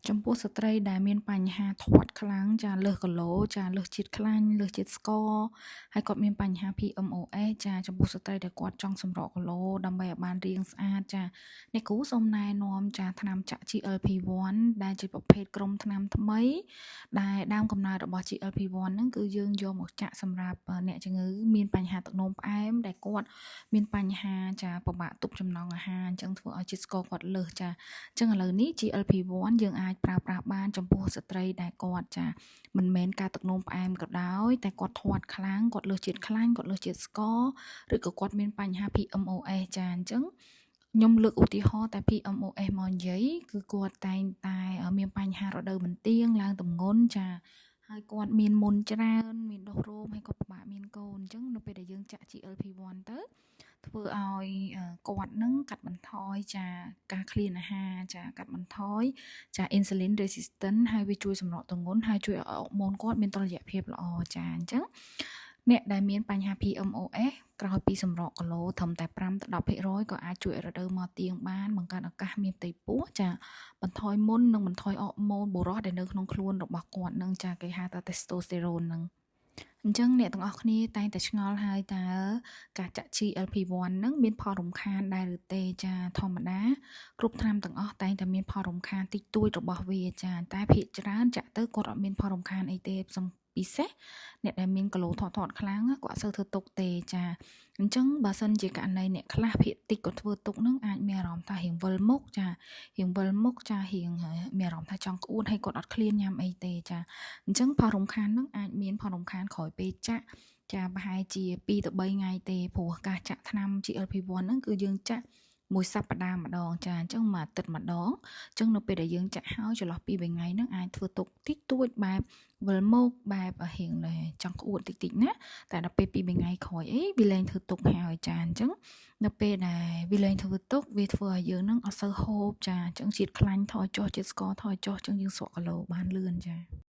ចំពោះស្ត្រីដែលមានបញ្ហាធាត់ខ្លាំងចាលើសគីឡូចាលើសជាតិខ្លាញ់លើសជាតិស្ករហើយគាត់មានបញ្ហា PMOS ចាចំពោះស្ត្រីដែលគាត់ចង់សម្រកគីឡូដើម្បីឲ្យបានរាងស្អាតចាអ្នកគ្រូសូមណែនាំចាថ្នាំចាក់ GLP-1 ដែលជាប្រភេទក្រុមថ្នាំថ្មី ដែលដើមកំណើតរបស់ GLP-1 ហ្នឹងគឺយើងយកមកចាក់សម្រាប់អ្នកជំងឺមានបញ្ហាទឹកនោមផ្អែមដែលគាត់មានបញ្ហាចាពិបាកទប់ចំណង់អាហារអញ្ចឹងធ្វើឲ្យជាតិស្ករគាត់លើសចាអញ្ចឹងឥឡូវនេះ GLP-1 យើងអាចប្រើប្រាស់បានចំពោះស្ត្រីដែលគាត់ចាមិនមែនការទឹកនោមផ្អែមក៏ដោយតែគាត់ធាត់ខ្លាំងគាត់លើសជាតិខ្លាញ់គាត់លើសជាតិស្ករឬក៏គាត់មានបញ្ហា PMOS ចាអញ្ចឹងខ្ញុំលើកឧទាហរណ៍តែ PMOS មកនិយាយគឺគាត់តែងតែមានបញ្ហារដូវមិនទៀងឡើងទម្ងន់ចាហើយគាត់មានមុនច្រើនមានដុះរោមហើយគាត់ពិបាកមានកូនអញ្ចឹងនៅពេលដែលយើងចាក់ GLP-1 ទៅធ្វើឲ្យគាត់នឹងកាត់បន្ថយចាការឃ្លានអាហារចាកាត់បន្ថយចា insulin resistant ហើយវាជួយសម្រកទម្ងន់ហើយជួយឲ្យអរម៉ូនគាត់មានតុល្យភាពល្អចាអញ្ចឹងអ្នកដែលមានបញ្ហា PMOS ក្រោយពីសម្រកគីឡូត្រឹមតែ5ទៅ10%ក៏អាចជួយឲ្យរដូវមកទៀងបានបង្កើនឱកាសមានផ្ទៃពោះចាបន្ថយមុននិងបន្ថយអរម៉ូនបុរសដែលនៅក្នុងខ្លួនរបស់គាត់នឹងចាគេហៅថា testosterone នឹងអញ្ចឹងអ្នកទាំងអស់គ្នាតែងតែឆ្ងល់ហើយតើការចាក់ GLP-1 ហ្នឹងមានផលរំខានដែរឬទេចាធម្មតាគ្រប់ថ្នាំទាំងអស់តែងតែមានផលរំខានតិចតួចរបស់វាចាតែភាគច្រើនចាក់ទៅគាត់អត់មានផលរំខានអីទេសំពិសេសអ្នកដែលមានគីឡូធាត់ធាត់ខ្លាំងគាត់អត់សូវធ្វើទុកទេចាអញ្ចឹងបើសិនជាករណីអ្នកខ្លះភាគតិចគាត់ធ្វើទុកនឹងអាចមានអារម្មណ៍ថារៀងវិលមុខចារៀងវិលមុខចារៀងមានអារម្មណ៍ថាចង់ក្អួតហើយគាត់អត់ឃ្លានញ៉ាំអីទេចាអញ្ចឹងផលរំខាននឹងអាចមានផលរំខានក្រោយពេលចាក់ចាប្រហែលជា2ទៅ3ថ្ងៃទេព្រោះការចាក់ថ្នាំ GLP-1 ហ្នឹងគឺយើងចាក់មួយសប្តាហ៍ម្ដងចាអញ្ចឹងមួយអាទិត្យម្ដងអញ្ចឹងនៅពេលដែលយើងចាក់ហើយចន្លោះពី3ថ្ងៃហ្នឹងអាចធ្វើទុកតិចតួចបែបវិលមុខបែបរៀងចង់ក្អួតតិចតិចណាតែដល់ពេល2 3ថ្ងៃក្រោយអីវាលែងធ្វើទុកហើយចាអញ្ចឹងនៅពេលដែលវាលែងធ្វើទុកវាធ្វើឲ្យយើងនឹងអត់សូវហូបចាអញ្ចឹងជាតិខ្លាញ់ថយចុះជាតិស្ករថយចុះអញ្ចឹងយើងស្រកគីឡូបានលឿនចា។